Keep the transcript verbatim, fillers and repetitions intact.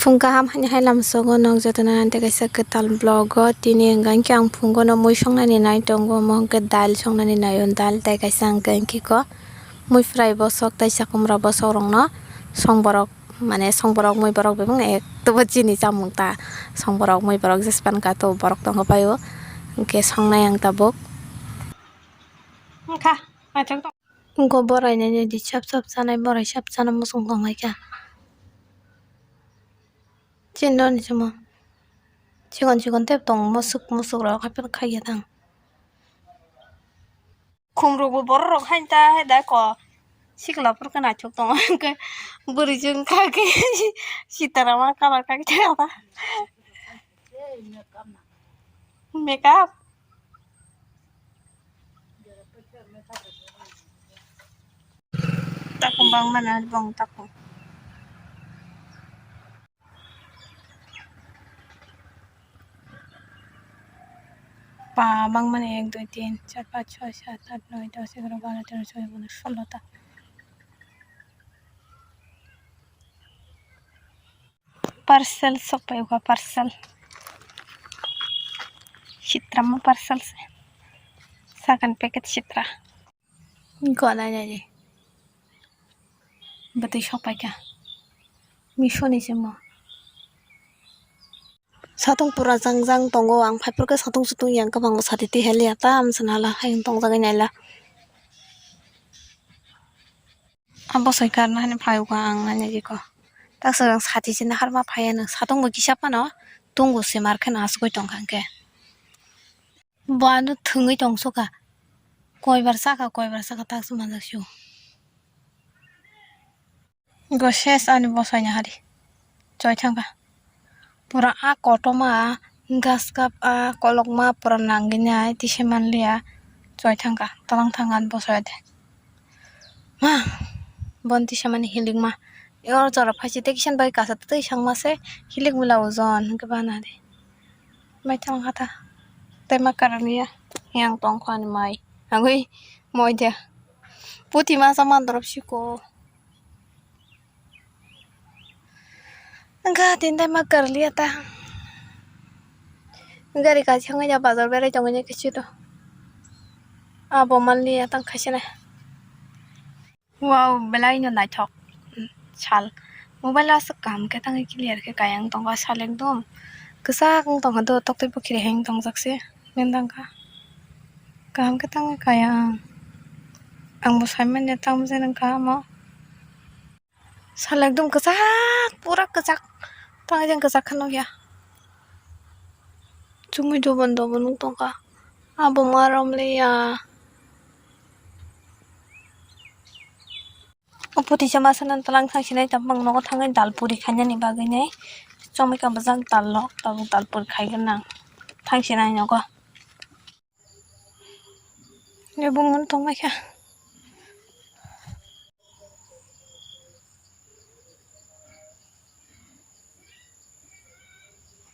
Phung kaham haini hai lamsogo nog jotono nante kaisa kwtal vlog o. Tini hwnkha khe ang phungo no mui songnani nai tongo, omo hwnkhe dal songnani nai o, dal tei kaisa hwnkha khe ko mui fry bosok tei chakumra bosok rokno songborok, mane songborok mui borok bebak ektobo chini chamung ta, songborok mui borok jespan ka to borok tongo pai o, hwnkhe songnai ang tabuk. Wngkha, naithok tong. Wngkha borai nini di sap sap chanai, borai sap chana muchung tonglai kha. Chini doni chamo. Chikon chikon tei tong musuk musuk rok haphano khaiya tang. Khumrokbo borok rok hain ta hai da ko. Sikla phuru khe naithok tongo. Hwnkhe bwrwi chwng kha khe sitara ma kalar kha khe ta. Makeup. Takung bang mana bong takung. Pa bang mana ek, dui, tin, char, panch, choi, sat, at, noi, dos, egaro, baro, tero, choudo, pondo, solo ta. Parcel sok pai kha, parcel. Sitra mo parcel se. Second packet sitra. Gona nai. Bwtwi sok pai kha. Misho ni se mo. Satung pura jang jang tongo, ang phai phuru khe satung sutung yang kwbang sati twi heli ya ta, am sana la hayung tong jagwi naila. Abo soi karna hani phai kha ang nani jiko. Tak swkang sati se nahar ma phai ano, satung bo kisa phano tung bo se mar khe no asugwi tong kha hwnkhe. Bo ano thwngwi tong sukha, koi bar chakha, koi bar chakha tak se manjak sio. Go ses ani bosai ni hari. Choi thangkha. Pura a kotorma, gas kap a kolokma pura nangwi nai tisa manliya. Choi thangkha. Talang thangkha ani bosai de. Ma, bon tisa mani hilikma. Yor jora phaisi tei kisan bai kasa tei sangma se hilik mila ojon hwnkhe bana de. Mai thangkha ta. Tei ma karaliya. Yang tongkha ani mai. Agwi moi de. Puti masa mandorop siko. Wngkha tini tai ma karliya ta. Gari kaisa wngya bazar berai tongwi kisu to. Abo manliya tang khaisene. Wow, belai no naithok sal. Mobile aswk kaham khe tangwi clear khe kaya wng tongkha sal ekdom. Kwchak wng tongkha do, toktwi bo khiri hai wng tongjak se. Nini tangkha. Kaham khe tangwi kaya ang. Ang bo sai manya tamo se nang kaham o. Sal ekdom kwchak, pura kwchak. Tang jang kwchak khe nukya. Chumui dobon dobon wng tongkha. Abo ma romliya. O puti se masa nang tlang thang sinai tamo ang nogo thangwi dal puri khainani bagwi nai. Chomui ka bwjak dal rok tabuk dal puri khai gwnang. Thang sinai nogo. Ebong tongmai kha.